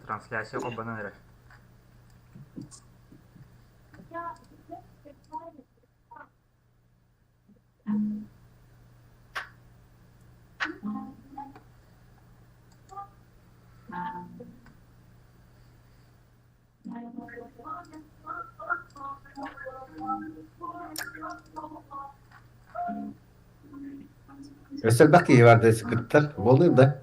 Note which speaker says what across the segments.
Speaker 1: Трансляция холбонон эрэр.
Speaker 2: Өссө элбэх киһи бар да кыттар буолуо да.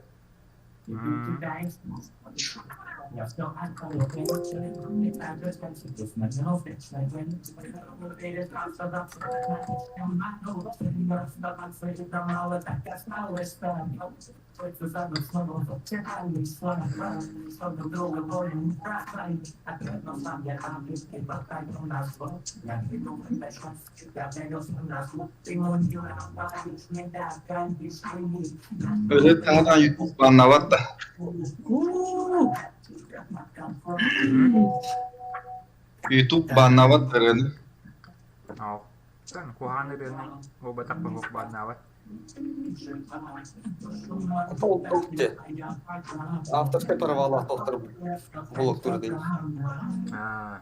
Speaker 3: Özet таһынан Ютуб баннабат да. Ютуб баннабат ырыаны.
Speaker 1: Куһаҕан ырыаны буолбатах буолуох баннаабат.
Speaker 4: Авторскай правалаах тохтор блоктур дии.
Speaker 1: Аа.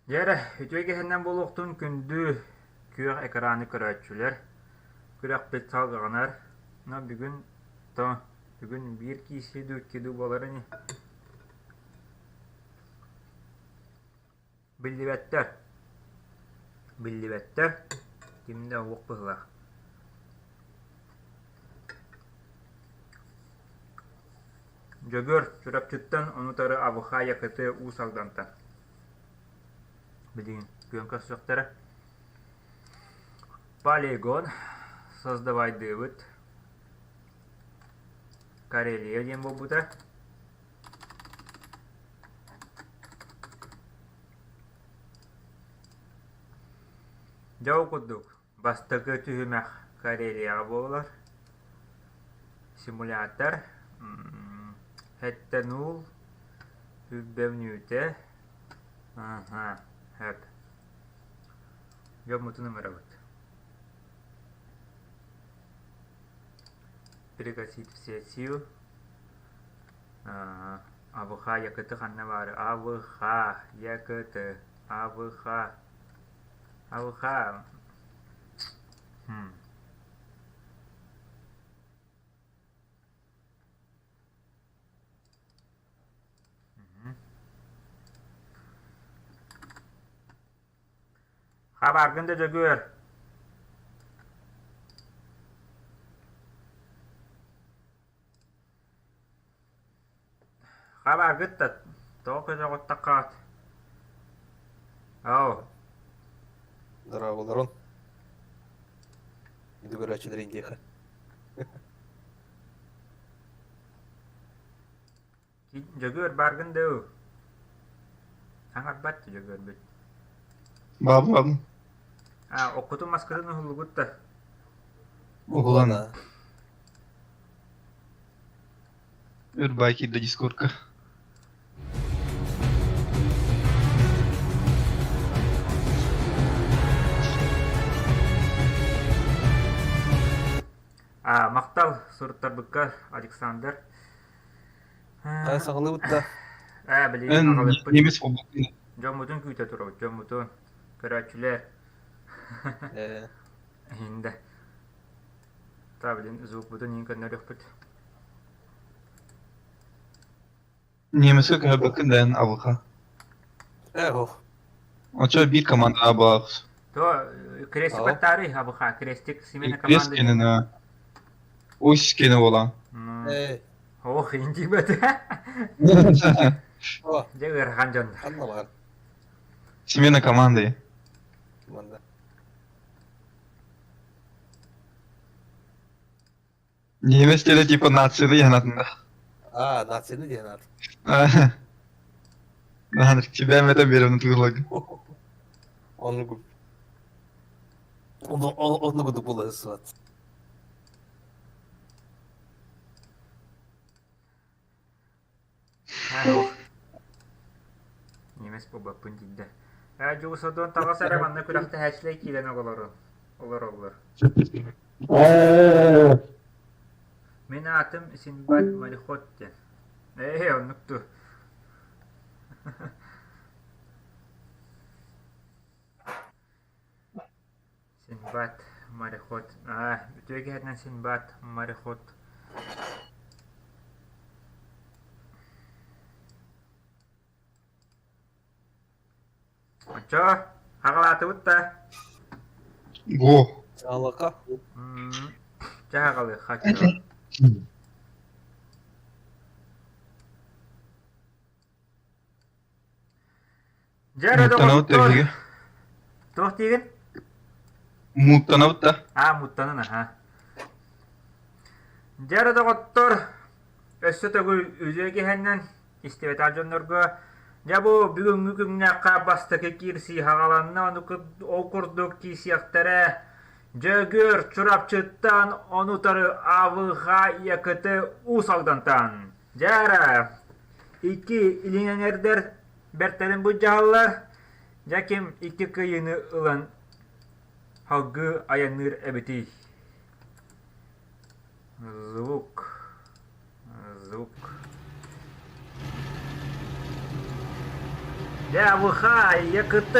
Speaker 1: Дьэ эрэ, үтүө киһинэн буолуохтун күндү күөх экраны көрөөччүлэр, күрэхпит салҕанар. Но бүгүн то бүгүн биир кииси дуу, икки дуу буолар ини. Биллибэттэр. Биллибэттэр. Ким да уох быһыылаах. Дьөгүөр Чурапчыттан ону утары Абыхай Якыты Уус Алдантан. Билигин күөн көрсүөхтэрэ. Полигон создавайдыыбыт. Карелия диэн буолбута. Дьэ ол курдук, бастакы түһүмэх Карелияҕа буолар. Симулятор, Хэттэнуул, Үрбэвнүүтэ, аһа, сөп. Дьоммутун ыҥырабыт. Пригласить в сессию. АВХ ЯКТ ханна баар? АВХ ЯКТ АВХ АВХ Хабаргын да Дьөгүөр Хабаргыт да тоҕо көтөҕүттаххаат Оо
Speaker 4: Здраволорун. Көрөөччүлэрин диэхэ.
Speaker 1: Дьөгүөр бааргын дуу? Саҥарбат Дьөгүөрбүт.
Speaker 3: Баабам.
Speaker 1: А, оккутун маскытын уһуллугут да?
Speaker 3: Уһулан. Үрбай киирдэ дискордка.
Speaker 1: А, махтал суруттарбыкка Александр.
Speaker 4: Хайа саҕалыыбыт да?
Speaker 1: Ээ, билигин аҕалыахпыт.
Speaker 3: Немец буолбут.
Speaker 1: Дьоммутун күүтэ турабыт, дьоммутун. Көрөөччүлэр.
Speaker 4: Ээ.
Speaker 1: Иһиндэ. Та блин, звукпутун иһин көннөрүөхпүт.
Speaker 3: Немецкэ көһөрбөккүн да эн абыха.
Speaker 4: Э, ох.
Speaker 3: Очо биир команда буолабыз.
Speaker 1: То крестик
Speaker 4: Ау.
Speaker 1: баттаары абыха, крестик смена
Speaker 3: Крест
Speaker 1: команды.
Speaker 3: кенена. Ось кене болан.
Speaker 4: Э,
Speaker 1: Ох, индибет.
Speaker 4: о,
Speaker 1: Дьэ ыарахан дьон.
Speaker 4: ханна бар?
Speaker 3: Смена команды.
Speaker 4: Команда.
Speaker 3: Немец теле типа нацияны янатында.
Speaker 4: А, нацияны диэн аат.
Speaker 3: Тебя это берем на
Speaker 4: Оннук оннук була сыат.
Speaker 1: Немец буолбаппын диидэ. Ээ, Дьулусадуон таҕыс эрэ манна күрэхтэһээччилэр киирэн оҕолору олороллор. Мин аатым Синбад мореход диэн. Ээ, оннук дуу. Синбад мореход. Аа, үтүө киһитинэн Синбад мореход. Оччо, аҕалаатыбыт да?
Speaker 3: Го.
Speaker 4: Алака.
Speaker 1: Чэ аҕалыахха оччо. Дьэ эрэ
Speaker 3: Муттанабыт
Speaker 1: доҕоттор,
Speaker 3: эһиги.
Speaker 1: туох диигин?
Speaker 3: Муттанабыт да.
Speaker 1: Аа, муттанан аһаа. Дьэ эрэ доҕоттор, өссө төгүл үтүө киһинэн истибэтэх дьоннорго дьэ бу бүгүҥҥү күҥнээххэ бастакы киирсии хаҕаланна, ону ол курдук киирсиэхтэрэ Дьөгүөр Чурапчыттан ону утары АВХ ЯКТ Уус Алдантан. Дьэ эрэ, икки илин эҥэрдэр бэртэрин былдьаһаллар, дьэ ким икки кыайыыны ылан салгыы айанныыр эбитий? Звук, звук. Дьэ, АВХ ЯКТ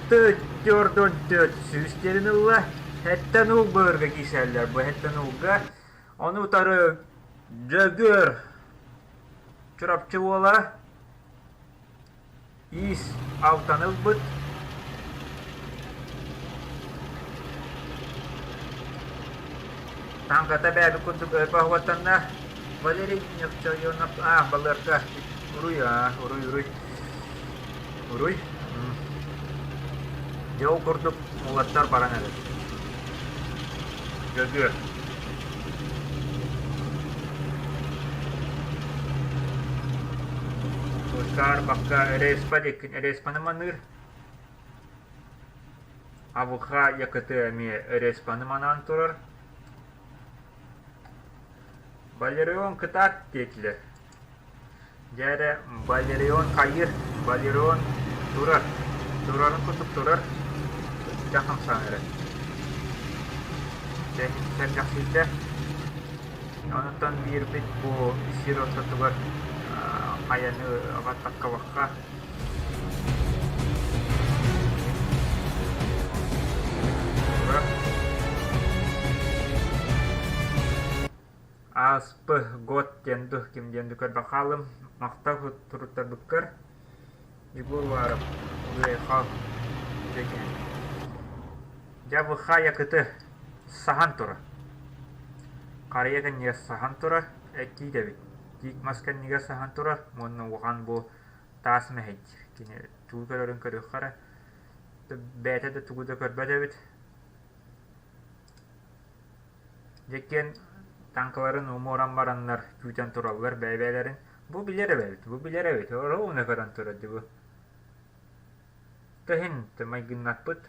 Speaker 1: Т-44 сүүстэрин ылла. Хэттэн уул быырга киирсэллэр. Бу хэттэн уулга Ону утары Дьөгүөр Чурапчы уола иис алтаны ылбыт. Таҥхата бээбит курдук өйпөһуоттанна. Валерий Нехчоенов аа балыарка уруй аа уруй уруй уруй Дьэ ол курдук уолаттар баран эрэр. Дьөгүөр Саарбакка Респа диэккин Респаны маныыр. АВХ ЯКТ эмиэ Респаны манаан турар. Валерион кытаат диэтилэр. Дьэ эрэ, Валерион хайыыр, Валерион турар, турарын курдук турар, дьэ хамсаан эрэр. Дьэ сэргэхсийдэ. Онтон биирбит бу сир ортотугар хайаны баттаккабакка турар. Ааспы год диэн дух ким диэн көрбө хаалым махтал туруттарбыккар Егор Уаров Уруйхал Дьэ быха якыты саһан турар. Харыйа кэннигэр саһан турар, тиит эбит. Тиит мас кэннигэр саһан турар уонна улахан бу таас мэһэйдиир. Кини тугу көрөрүн көрүөххэ эрэ, бэйэтэ да тугу да көрбөт эбит. Дьэ таҥкаларын умуоран бараннар күүтэн тураллар бэйэ-бэйэлэрин бу билэр эбит, бу билэр эбит, оруобуна көрөн турар дии бу. Тэһин майгыннаппыт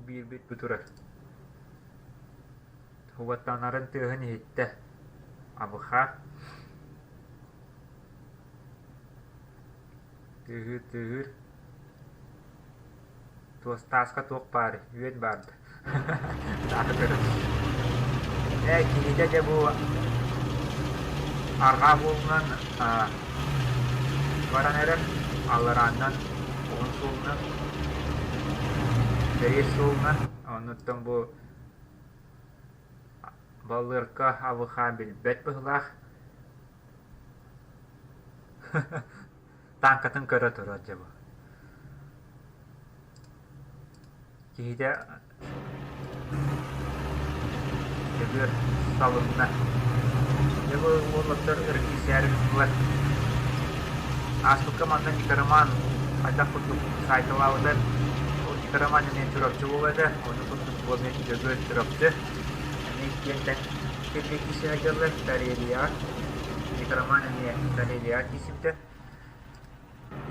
Speaker 1: биирбит бу турар. Уоттанарын тыаһын иһиттэ. Абыха. Тыаһыыр-тыаһыыр Туос тааска туох баарый, үөн баар да Тааһы көрөн Ээ, киһитэ дьэ бу арҕаа буолунан баран эрэр, алларааннан, уһун суолунан. Кэриэс суолунан, оннуттан бу Балыырка абыхаа билбэт быһыылаах Тааҥкатын көрө турар дьэ бу. Киһитэ Дьөгүөр салынна. Дьэ бу уолаттар өрүкүйсээри гыннылар. Ааспыкка манна Никароман хайдах курдук саайталаабыта. Ол Никароман эмиэ Чурапчы буолуо этэ. Ону курдук бу эмиэ Дьөгүөр Чурапчы. Эмиэ иккиэнтэн сиргэ киирсэ сылдьаллар Карелияҕа. Никароман эмиэ Карелияҕа киирсибитэ.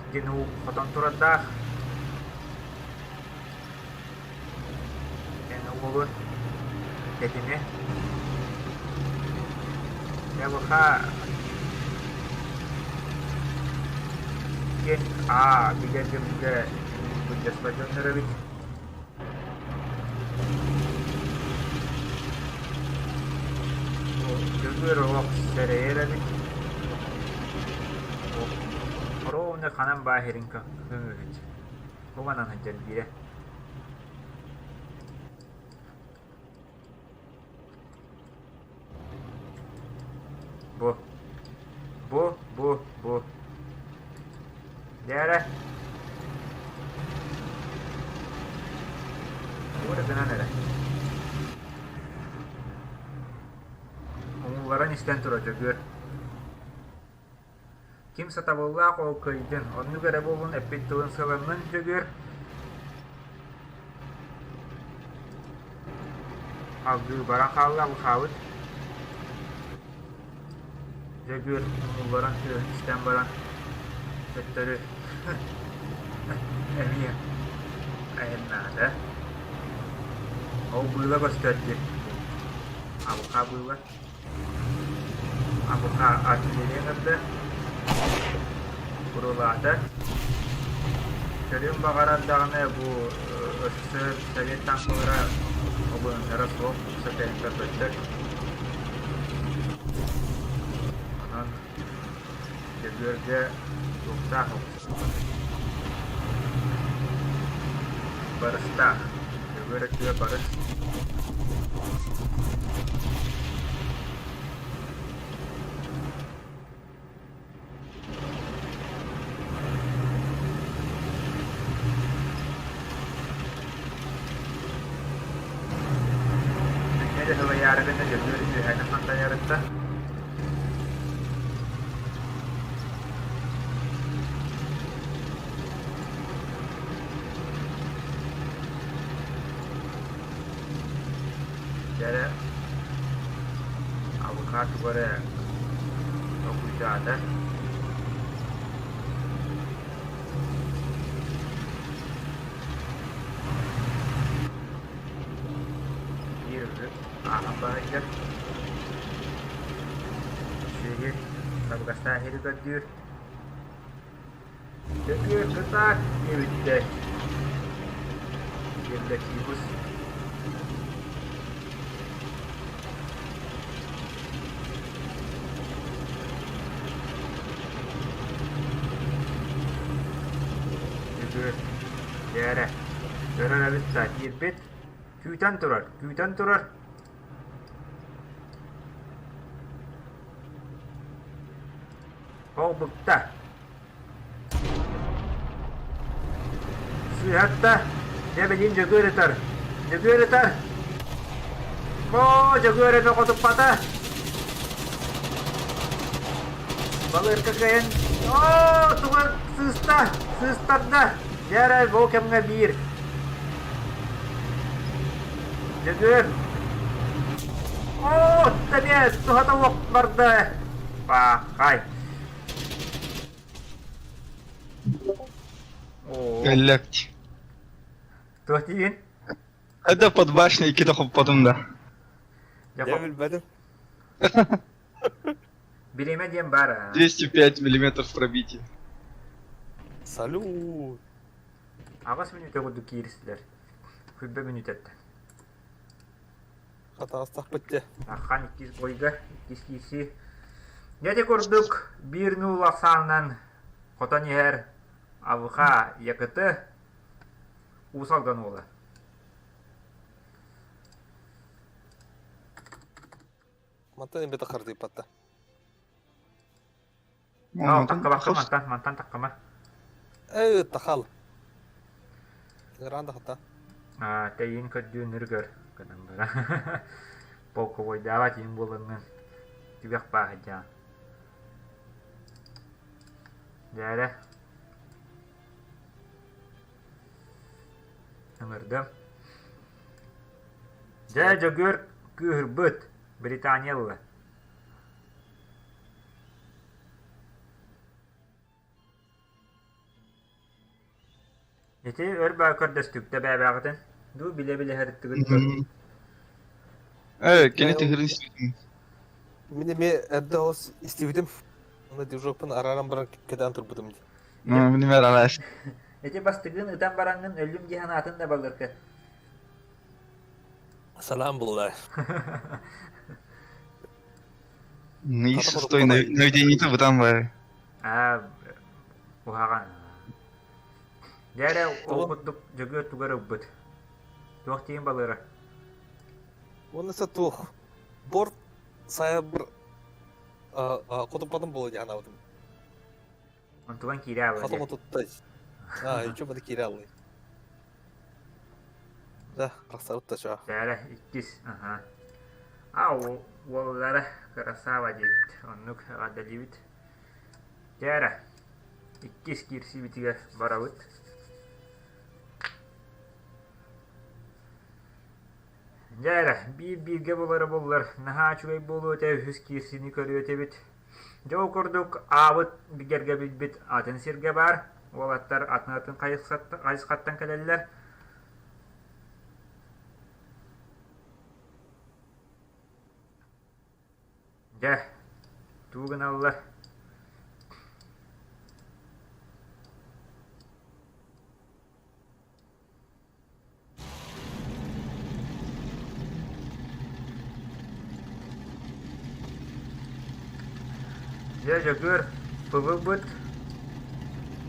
Speaker 1: Иккин уу хотон турардаах. Эн уолун тэтими. Дьэ иккиэн аа билэргэ былдьаспат дьоннор эбит. Дьөгүөр олох сэрэйэр эбит. Ровно ханан бааһырын көҥүһүт. Бу манан сылдьар биирэ. Бу. Бу, бу, бу. Дээрэ. Тугу гынан эрэ. Умулларан истэн турар Дьөгүөр. Ким сатабыллаах ол кыайдын, оннук эрэ буоллун эппит тылын сыланнын Дьөгүөр Алгыы баран хаалла алҕаабыт Дьөгүөр умулларан тыаһын истэн баран төттөрү эмиэ айаннаата. Ол быыла көстөр дии. Алҕаа быыла. Абыха артиллерия ыҥырда, курулаата. Көрүөн баҕарар даҕаны бу СССР Совет танкалара обороннара суох, сатаан көрбөттөр. Онон Дьөгүөргэ туохтаах Барыстаах. Дьөгүөр өттүгэр барыс. Күннэ да сылайаары гына Дьөгүөр үөһэни хантайарыттан Дьэ алҕаа тугу эрэ толкуйдаата. Биир ырыт ааһан баһыйар. Сүөһү табыгастаах иһи көрдүүр. Дьөгүөр кытаат диэбиттэр. Евдокимус Дьөгүөр дьээрэ көрөр эбит да киирбит күүтэн турар күүтэн турар Ол быкта. Сыыһатта. Дьэ билин Дьөгүөр ытар. Дьөгүөр ытар. Оо, Дьөгүөр эмэ хотуппата. Балыырка кыайан. Оо, туга сыыста, сыыстарда. Дьэ эрэ, бу кэмҥэ биир. Дьөгүөр. Оо, тэбиэ, туһата уох барда. Пахай. Оо.
Speaker 3: Галлякти.
Speaker 1: Туох диигин?
Speaker 3: Это под башней иккитэ хоппотум да.
Speaker 1: Дьэ,
Speaker 4: Дьэ билбэтим.
Speaker 1: Бириэмэ диэн баар аа.
Speaker 3: 205 миллиметров пробитие.
Speaker 4: Салют.
Speaker 1: Аҕыс мүнүүтэ курдук кииристилэр. Күлбэ мүнүүтэттэн.
Speaker 4: Хатаастахпыт дьэ.
Speaker 1: Ахан иккис бойга, иккис киирсии. Дьэ ити курдук биир нуул ахсаанынан хотон иһэр Авха Якыты Уус Алдан уола.
Speaker 4: Мантан эмбэтэ хардыйбатта.
Speaker 1: Оо, таккабакка мантан, мантан таккама.
Speaker 4: Эй, тахал. Ыраан да хата.
Speaker 1: Аа, тэйин көрдүүн үргөр гынан бара. Полковойдаабат иин буолаҥҥын түгэх бааһырдьаан. Дьээрэ. Ыҥырдым. Дьэ, Дьөгүөр кыыһырбыт, Британия ылла. Ити өр баа көрдөстүк да бээбээҕитин дуу билэ-билэ сырыттыгыт дуо?
Speaker 3: Ээ, кини тыһырын истибитим.
Speaker 4: Мин эмиэ эрдэ олус истибитим. Уонна движокпун арааран баран кэтээн турбутум дии.
Speaker 3: Мин эмиэ араас.
Speaker 1: Ити бастыгын ытан бараҥҥын өллүм дии санаатын да балырка.
Speaker 4: Салам булла.
Speaker 3: Стой, наведение бытан баар.
Speaker 1: Аа, куһаҕан. Дьэ эрэ ол курдук Дьөгүөр тугар ылбыт. Туох тиийэн балыара?
Speaker 4: Уонна туох борт сайабыр хотуппатын буола дии санаабытым.
Speaker 1: Онтуган киирэ аалла
Speaker 4: Хатым отуттай. Аа, еще бада киирэ ааллай. Да, тахсабыт да чаа.
Speaker 1: Дьэ иккис, аха. А уоллара красава диэбит. Оннук эҕэрдэлиибит. Дьэ эрэ, иккис киирсиибитигэр барабыт. Дьэ эрэ, биир-бииргэ булара буллар, наһаа үчүгэй буолуо этэ, үһүс киирсиини көрүө этибит. Дьэ ол курдук аабыт бигэргэбилбит атын сиргэ баар, уолаттар атын-атын хайысхаттан кэлэллэр. Дьэ, тугу гыналлар? Дьэ, Дьөгүөр, ПВ-быт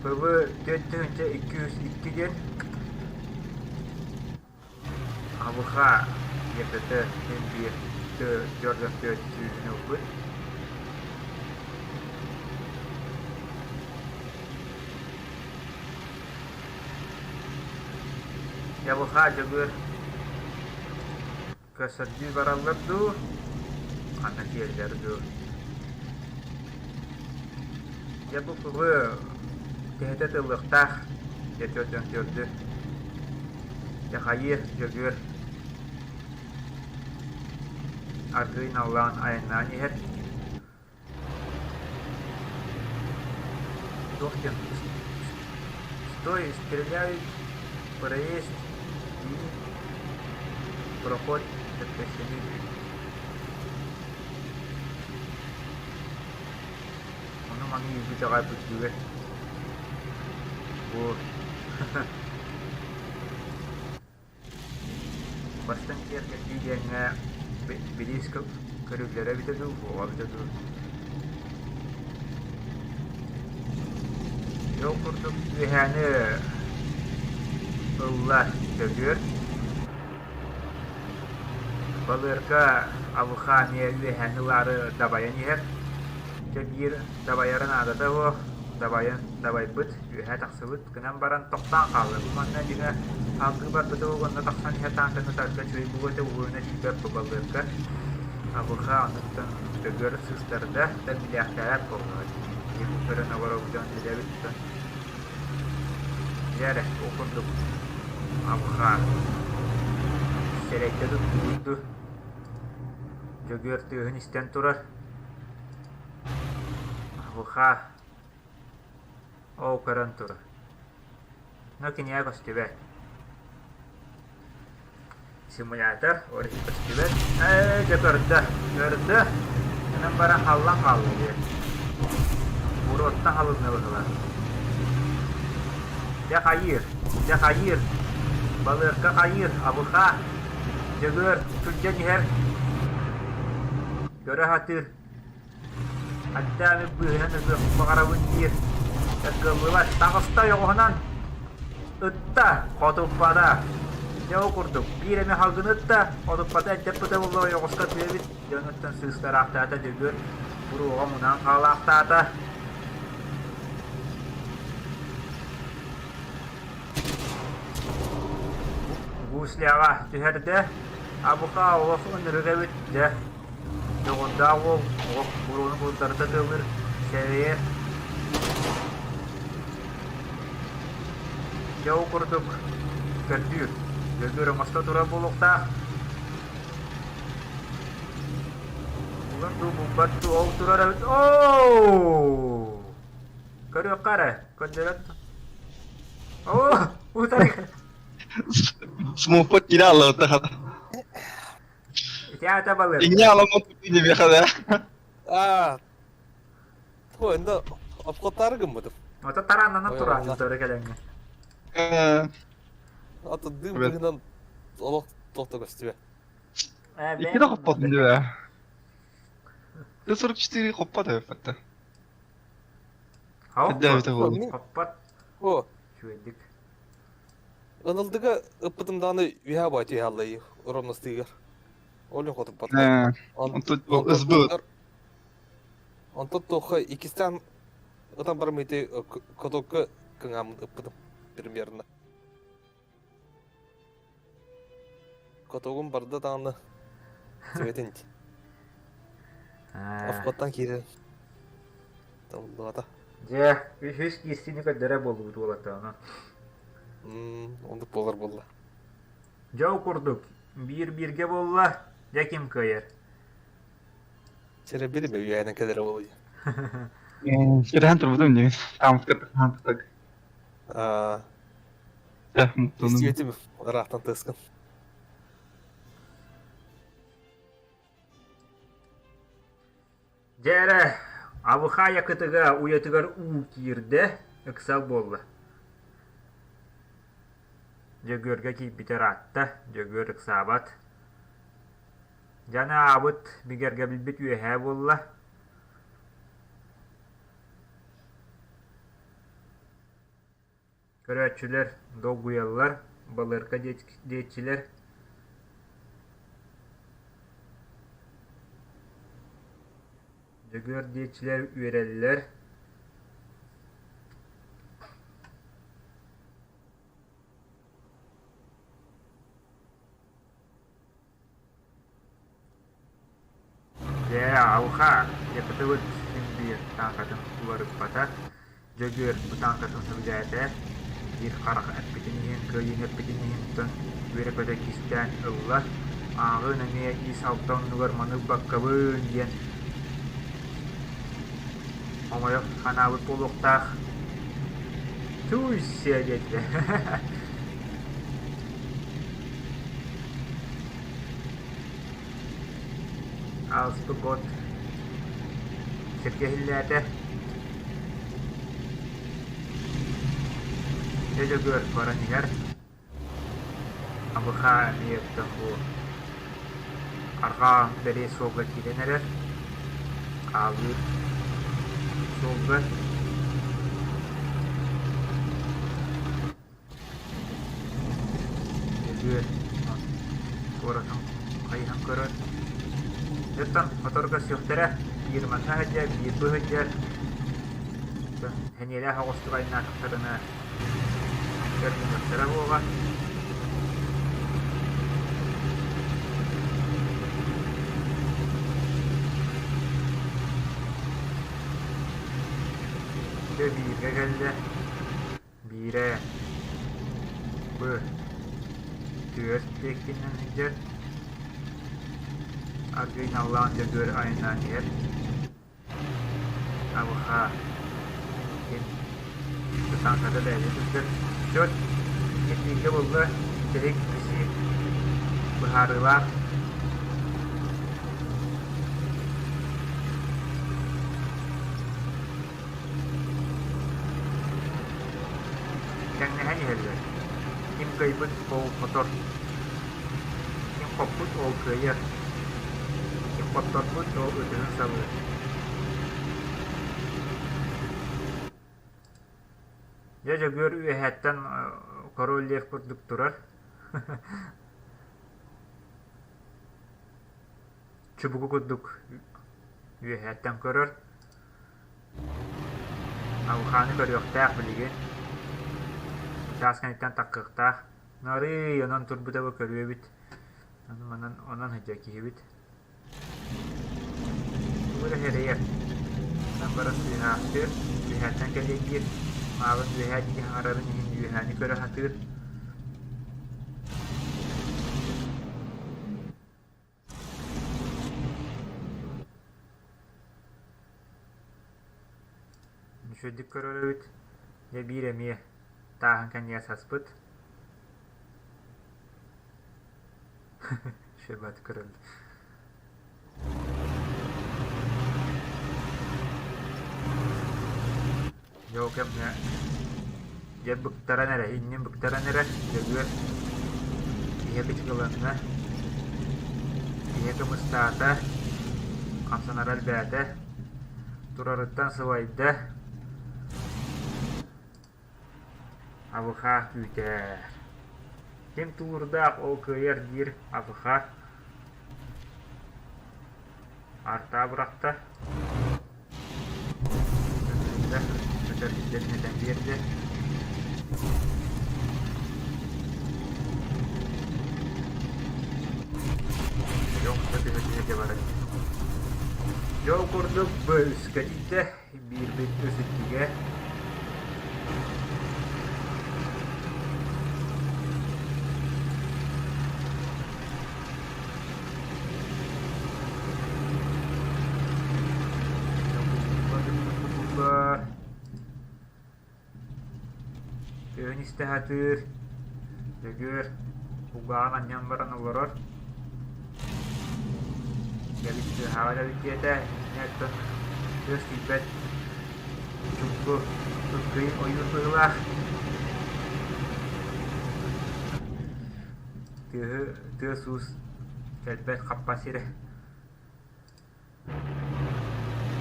Speaker 1: ПВ 4202 диэн АВХ ЕПТ син биир 4 сүүһүн ылбыт. ЯВХ Дьөгүөр көрсөрдүү бараллар дуу, ханна тиийэллэр дуу? Дьэ бу ПВ тэһитэ тыллыахтаах, дьэ 404 Дьэ хайыы, Дьөгүөр аргыый наллаан айаннаан иһэр. Туох диэн Стой, стреляют, проезд и проход запрещены. Ону маны үүрбүт аҕай бүттүгэр Бу Бастыҥ киэргэтии диэҥҥэ билиис көрүллэрэ эбитэ дуу, суоҕа эбитэ дуу. Дьэ ол курдук үөһээни ылла Дьөгүөр. Балыарка Абыхаа эмиэ үөһээни ылаары дабайан иһэр. Дьэ биир дабайара наадата суох, дабайан дабайбыт, үөһэ тахсыбыт гынан баран тохтоон хаалла. Бу манна дьиҥэ салгыы барбыта уонна тахсан иһэр тааҥканы тарда үчүгэй буолуо этэ уһуйуна тиийбэт балыарга. АВХ онуттан Дьөгүөр сыыстарда, да билээхтээбэт буоллаҕа дии. Биһиги көрөн олоробут дьон билэбит да. Дьэ эрэ, ол курдук АВХ сэрэйдэ туттубут дуу. Дьөгүөр тыаһын истэн турар. АВХ Ол көрөн турар. Но кинигэ көстүбэт. Симулятор, ол иһин көстүбэт. Ээ, дьэ көрдө, көрдө. Онон баран халлан хаалла дии. Уруоттан халынна быһыылаах. Дьэ хайыыр, дьэ хайыыр. Балыарка хайыыр, абыхаа. Дьөгүөр сылдьан иһэр. Көрө сатыыр. Аттааны быыһынан ытыах баҕарабын диир. Кыаллыбат. Таҕыста ойоҕоһунан ытта, хотуппата. Дьэ ол курдук, биир эмэ халгыныт да, одуппата эрдэппитэ буолла ойоҕоско тыабит, дьонуттан сыыстараахтаата Дьөгүөр буруоҕа мунан хаалаахтаата. Гусляҕа түһэрдэ, Абыха олох ынырык эбит, дьэ, дьоҕурдаах уол олох буруону курдарыта тыалыыр, сэрэйэр. Дьэ ол курдук көрдүүр, Дьөгүөр оҥосто турар буолуохтаах. Булар дуу, булбат дуу, ол турар эбит. Оо! Көрүөххэ эрэ, көрдөрөн. Оо, утары.
Speaker 3: Смоппот киирэ алларда хата.
Speaker 1: Ити аата балык.
Speaker 3: Иҥҥэ аламмат диэхэ да.
Speaker 4: Аа. Туойунда обходтары гыммытым.
Speaker 1: Ото тарааннанан тураатын утары кэлэҥҥэ.
Speaker 4: Ото дым быһынан олох тохто көстүбэ.
Speaker 3: Икки да хоппотун диbe. Т-44 хоппот эбиппэтте.
Speaker 1: Хоппот.
Speaker 4: О.
Speaker 1: Үчүгэйдик.
Speaker 4: Ынылдыга ыппытым даҕаны үһэ бай түһэ аллайы ромнастыгар. Ол хотуппат.
Speaker 3: Онтон
Speaker 4: Онтон туохха иккистээн ытан барым ити катокка кыҥааммын ыппытым примерно. Катогум барда даҕаны сибэтин Офкоттан киирэн табыллыбата.
Speaker 1: Дьэ, үһүс киирсиини көрдөрө буоллубут уолаттар онон.
Speaker 4: Оннук буолар буолла.
Speaker 1: Дьэ ол курдук, биир-бииргэ буолла, дьэ ким кыайар?
Speaker 4: Сэрэ билимэ үөһэнэн кэлэрэ буолуо.
Speaker 3: Сирэһэн турбутум дии. Таамыт
Speaker 4: Аа. Истибитим ыраахтан тыаскын.
Speaker 1: Дьэ эрэ, Абыхай акытыга уйатыгар уу киирдэ, ыксал буолла. Дьөгүөргэ киирбитэ ыраатта, Дьөгүөр ыксаабат. Дьэ аабыт, бигэргэбилбит үөһээ буолла. Көрөөччүлэр долгуйаллар, балыарка диэччилэр. Дьөгүөр диэччилэр үөрэллэр. Дьэ, алҕаа, Якутыбыт син биир тааҥкатын уларыппата, Дьөгүөр бу тааҥкатын сылдьаата, биир харах эппитин иһин, кыайыыны эппитин иһин дьон үөрэ-көтө кистээн ылла, ааҕыын эмиэ ис алта оннугар маны ылбаккабын диэн хомойо санаабыт буолуохтаах. Тууй-сиэ диэтилэр. Ааспыт год сиргэ иһиллээтэ. Дьэ Дьөгүөр баран иһэр. Абыхаа эмиэ оттон бу арҕаа бэлиэ суолга киирэн эрэр. Хаалыыр суолга. Дьөгүөр куоратын хайыһан көрөр. Оттон моторга көрсүөхтэрэ, биир манна сылдьар, биир бу сылдьар. Оттон сэниэлээх оҕустук айаннаатахтарына көрүнүөхтэрэ буолла. Дьэ бииргэ кэллэ. Биирэ Б түөрт диэкинэн сылдьар, аргыый наллаан Дьөгүөр айаннаан иһэр. Абыхаа иһин тааҥката бэйэтэ сылдьар. Счет иккис бииргэ булла, бүтэһик киси быһаарыылаах. Тэҥнэһэн иһэллэр: ким кыайбыт ол хотор, ким хоппут ол кыайар, ким хотторбут ол ытыһын салыыр. Дьэ Дьөгүөр үөһэттэн король лев курдук турар. Чубуку курдук үөһээттэн көрөр. Алхааны көрүөхтээх билигин. Чаас кэнниттэн таккыахтаах. Нарый, онон турбута бу көрүөбүт. Онон, онон сылдьар киһибит. Тугу эрэ сэрэйэр. Онон бара сыыһаахтыыр, үөһээттэн кэлиэ диир. Маабын үөһээ диэки хаҥарарын иһин үөһээни көрө сатыыр. Үчүгэйдик көрөр эбит. Дьэ биир эмиэ тааһын кэннигэр саспыт. Шебат көрөллөр. Дьэ ол кэмҥэ дьэ быктаран эрэ, иннин быктаран эрэ, Дьөгүөр иһэ кычыкыланна, иһэ кымыстаата, хамсанара элбээтэ, турарыттан сылайда, Абыхаа күүтээр. Ким тулуурдаах ол кыайар диир Абыхаа. Артаа бырахта. Көтөр сирдэрин этэн биэрдэ. Дьон түһэ түһэ барар. Дьол курдук быыска тиийдэ биирбит үс иккигэ Күһүн истэ сатыыр, Дьөгүөр кулгааҕын анньан баран олорор. Кэбис тыаһаабат эбит диэтэ, инньэ оттон тыас тиийбэт чуҥку ыккый ойуур быһыылаах. Тыаһы тыас-уус кэлбэт хаппа сирэ.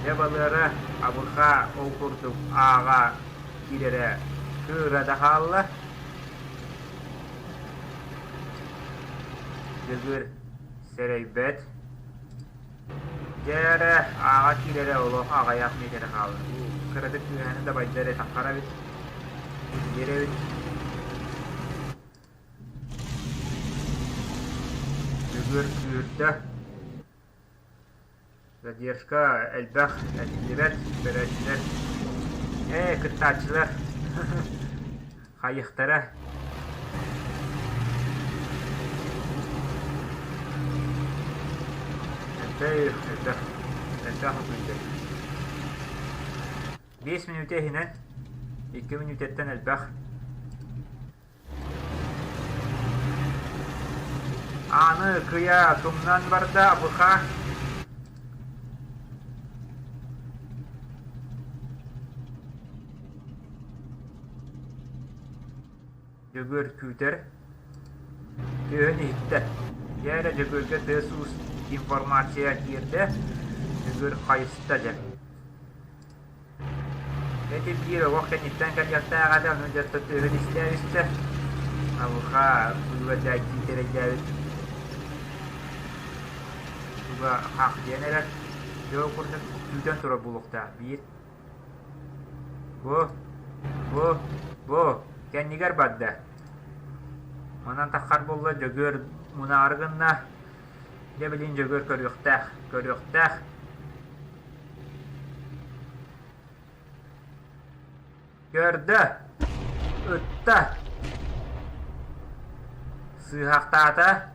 Speaker 1: Дьэ балыара абырхаа ол курдук ааҕа киирэрэ кыыра да хаалла. Дьөгүөр сэрэйбэт. Дьэ эрэ ааҕа киирэрэ олох аҕыйах миэтэрэ хаалла. Кыратык үөһэни да байда эрэ таххар эбит. Тиийэр эбит. Дьөгүөр күүрдэ. Задержка элбэх этиллибэт, көрөөччүлэр ээ кыттааччылар хайыхтара элбэх элбэх элбэх утуйда 5 мүнүүтэ иһинэн 2 мүнүүтэттэн элбэх Ааны кыйа тумнан барда Абыха. Дьөгүөр күүтэр. Тыаһын иһиттэ. Дьэ эрэ Дьөгүөргэ тыас-уус информация киирдэ. Дьөгүөр хайыста дьэ. Ити биир олох кэнниттэн кэлиэхтээх этэ, ону дьэ тыаһын истэ-истэ Абыха быыбардааччы тэрэйдээбит туга хаах диэн эрэр. Дьэ ол курдук күүтэн турар буолуохтаах биир. Бу, бу, бу кэннигэр барда. Манан таххар буолла Дьөгүөр мунаары гынна. Дьэ билигин Дьөгүөр көрүөхтээх, көрүөхтээх. Көрдө, ытта, сыыһахтаата,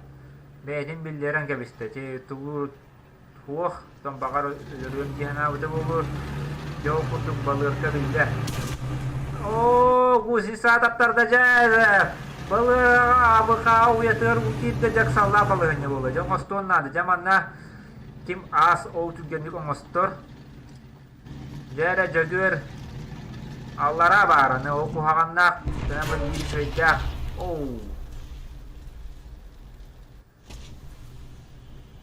Speaker 1: бэйэтин биллэрэн кэбистэ. Ити тугу туох баҕар өлөрүөм дии санаабыта буолуо. Дьэ ол курдук балыарка биллэ. Оо, гусеница таптарда дьэ! Балыаҕа абыхаа уйатыгар уу киирдэ дьэ ыксаллаах балаһыанньа буолла. Дьэ оҥостуон наада. Дьэ манна Ким аас ол түргэнник оҥостор, дьэ эрэ Дьөгүөр аллараа баараны ол куһаҕаннаах прямо биир үчүгэйдээх оу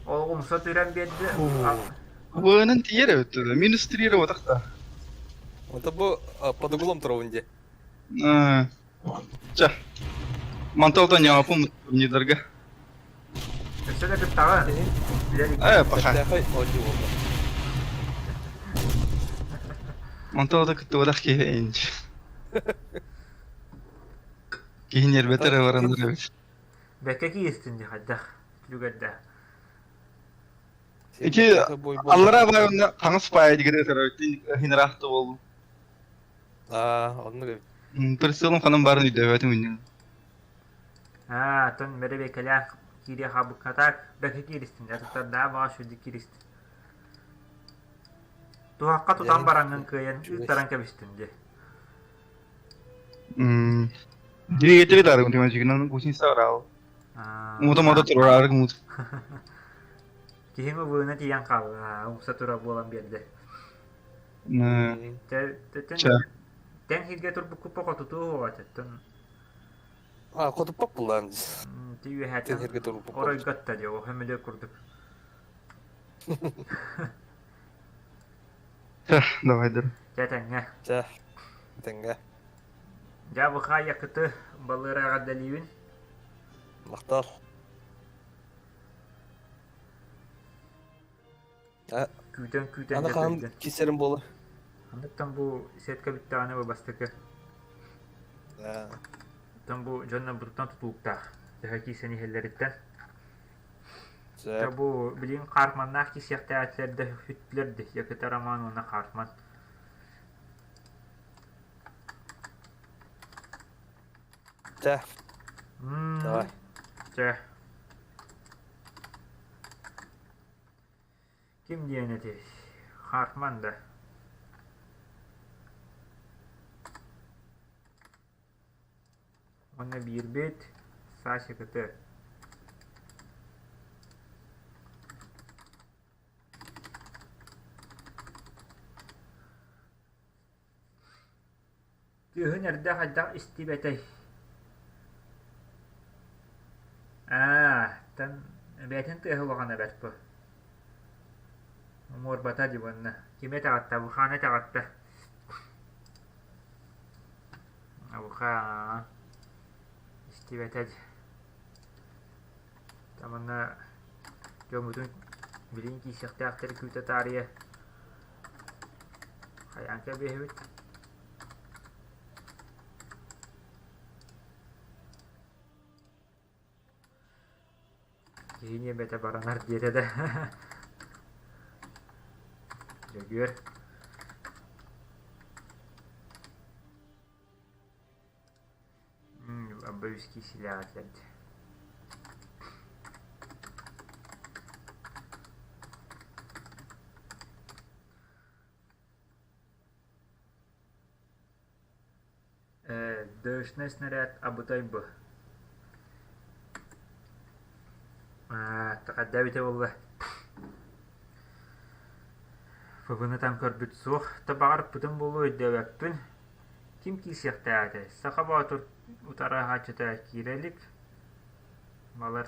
Speaker 1: Ол умса түрэн биэрдэ.
Speaker 3: Быанан тиийэр эбит минус три работахта.
Speaker 4: Это бу под углом турабын дии.
Speaker 3: Ча. Манталтан ньаапым турнирдарга.
Speaker 1: Өссө да кыттаҕа.
Speaker 3: Э, пока.
Speaker 4: Бэртээхэй оонньуу буолла.
Speaker 3: Манталда кыттыбатах киһи инч. Киһи нервэтэ эрэ баранар эбит.
Speaker 1: Бэккэ кииртин дии хайдах түгэрдэ.
Speaker 3: Ити аллараа баайонна хаҥас паайа дигэр ытарар хинраахта буоллум.
Speaker 4: Аа, оннук эбит.
Speaker 3: Прицелым ханан баарын өйдөөбөтүм иннин.
Speaker 1: Аа, оттон бэрэбиэкэлээх киириэх хаалбыкка бэккэ кииристин дьэ туттардаах баҕа сүрдүк кииристин. Туһахха тутан бараҥҥын кыайан ыыттаран кэбистин дии.
Speaker 3: Двигатели дарым тимачигынан гусеница орал. Мута мото турар мут.
Speaker 1: Киһиҥ ыбыына тиийэн хаалла, умса тура буолан биэрдэ. Тэҥ сиргэ турбуккуппа хотутуу уоҕа тэттэн.
Speaker 4: А, хотуппап буллаан.
Speaker 1: Ти үөһэттэн оройготта дии, оһо мөлө курдук.
Speaker 3: Давай дыр.
Speaker 1: Чэ тэҥҥэ.
Speaker 4: Чэ, тэҥҥэ.
Speaker 1: Дьэ быхаа якыты балыыраҕа дэлиибин.
Speaker 4: Махтал.
Speaker 1: Күүтэн-күүтэн
Speaker 4: Аны хаһан кисэрим буолар?
Speaker 1: Ханныктан бу сетка бүттэҕинэ бу бастакы. Оттон бу дьонно бутуттан тутулуктаах. Төһө киирсэн иһэллэриттэн. Бу билигин Хартманнаах киирсиэхтээхтэр да хүттүлэр да Якыта Роман уонна Хартман.
Speaker 4: Чэ. Давай.
Speaker 1: Чэ. Ким диэн этэй? Хартман да? Уонна биирбит Сашикыты. Күһүн эрдэ хайдах истибэтэй? Аа, тан бэйэтин тыаһа улахана бэрт бу. Муорбата дии уонна. Кими этэҕиттэ? Абухааны этэҕиттэ. Абухаа истибэтэ дии. Манна дьоммутун билигин киирсиэхтээхтэр күүтэ таарыйа хайаан кэбиһэбит. Киһи ньиэмэтэ баранар диэтэ да Дьөгүөр Аббайский силэҕэ Ээ, дышный снаряд абытай бу. Аа, хайда эбитэ буолла. Фыбыны там көрбүт суох. Та баҕарпытым буолуо өйдөөбөппүн. Ким киирсиэхтээх этэй? Саха Боотур утарыһааччыта киирэ илик. Балар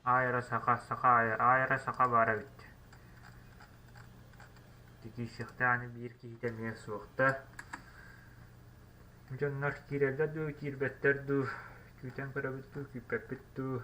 Speaker 1: Аайра саха, саха аайра саха баар эбит. Киирсиэхтээх биир киһитэ эмиэ суохта. Дьоннор киирэллэр дуу, киирбэттэр дуу, күүтэн көрөбүт дуу, күүппэппит дуу.